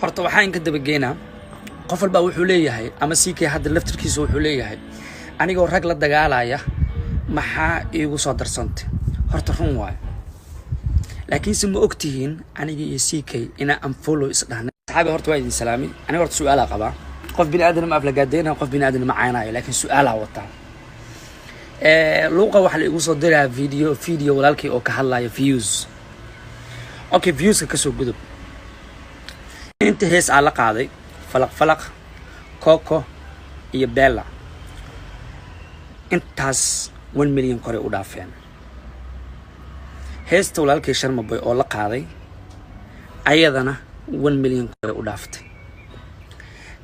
Horta waxaan ka dabageynaa, qof walbaa wuxuu leeyahay, ama CK hadda laftirkiisa wuxuu leeyahay, anigoo rag la dagaalaya maxaa iigu soo darsantay? Horta run waayo, laakiinse ma ogtihiin aniga iyo CK inaa unfollow isdhahnay? Saxaabi, horta waa idin salaamay. Aniga horta su-aalaa qabaa. Qof bini aadan ma aflagaadeyna, qof bini aadan ma caynaayo, laakiin su-aalaa wataa. Luuqa waxaa la igu soo dirayaa video walaalkii oo ka hadlaya views. Okay, viewska kasoo gudub. Inta hees aa la qaaday, Falaq Falaq, Coco iyo Bella, intaas 1 million koray u dhaafeen. Heesta walaalkii Sharmaboy oo la qaaday ayadana 1 million koray u dhaaftay.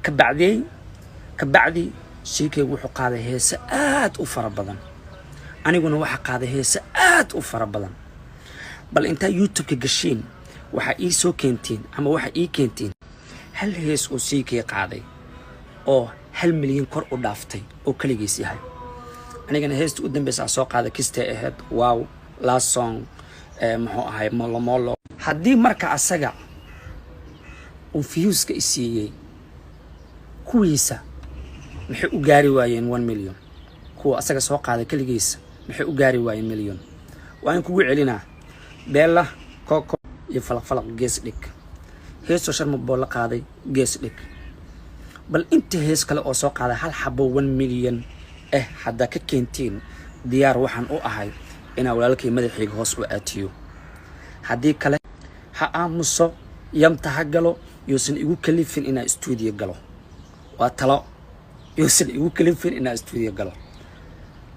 Kabacdii kabacdi shiikaygu wuxuu qaaday heese aad u fara badan, aniguna waxaa qaaday heese aad u fara badan. Bal intaa YouTube-ka gashiin, waxaa ii soo keentiin ama waxaa ii keentiin hal hees oo siikay qaaday oo 1 milyan kor u dhaaftay oo keligiis yahay. Anigana heesta u dambeysa aan soo qaaday kistay ahayd, wow, last song, muxuu ahay, Molomolo. Haddii marka asaga uu viewska i siiyey, kuwiisa maxay u gaari waayeen 1 million? Kuwa asaga soo qaaday keligiisa maxay u gaari waayeen million? Waa in kugu celinaa. Beella, Coco iyo Falaq Falaq gees dhig, heestoo Sharmaboo la qaaday gees dhig. Bal inta hees kale oo soo qaaday hal xabo 1 million haddaa ka keentiin, diyaar waxaan u ahay inaa walaalkay madaxayga hoos u aatiyo. Haddii kale ha aamuso, yamta ha galo, yuusan igu kalifin inaa stuudiyo galo. Waa talo, yuusan igu kalifin inaa stuudiyo galo.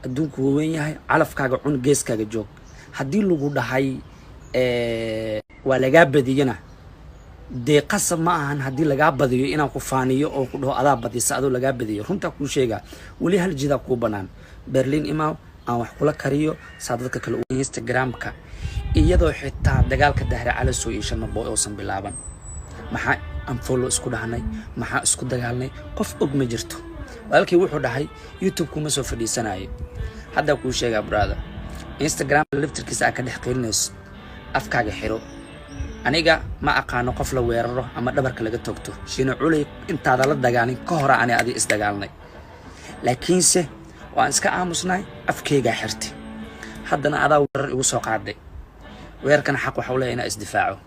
Adduunku wuu weyn yahay. Calafkaaga cun, geeskaaga joog. Haddii lagu dhahay waa lagaa badiyana, dee qasab ma ahan haddii lagaa badiyo inaan ku faaniyo oo ku dhaho adaa badisa adoo lagaa badiyo. Runtaa kuu sheegaa, weli hal jidaa kuu banaan: Berlin imaaw, aan wax kula kariyo saa dadka kale. Instagramka, iyadoo xitaa dagaalka Dahre Calasow iyo Sharmaboy uusan bilaaban, maxaa unfollow isku dhahnay? Maxaa isku dagaalnay? Qof og ma jirto. Walaalkii wuxuu dhahay YouTube kuma soo fadhiisanayo. Haddaa kuu sheegaa, brother, Instagram laftirkiisa aa ka dhex qiilinayso, afkaaga xiro. Aniga ma aqaano qof la weeraro ama dhabarka laga toogto. Shiino Culey intaada la dagaalin ka hora ani adi isdagaalnay, laakiinse waan iska aamusnay, afkeygaa xirtay. Haddana adaa weerar igu soo qaaday, weerarkana xaq waxa u leeyahay inaa isdifaaco.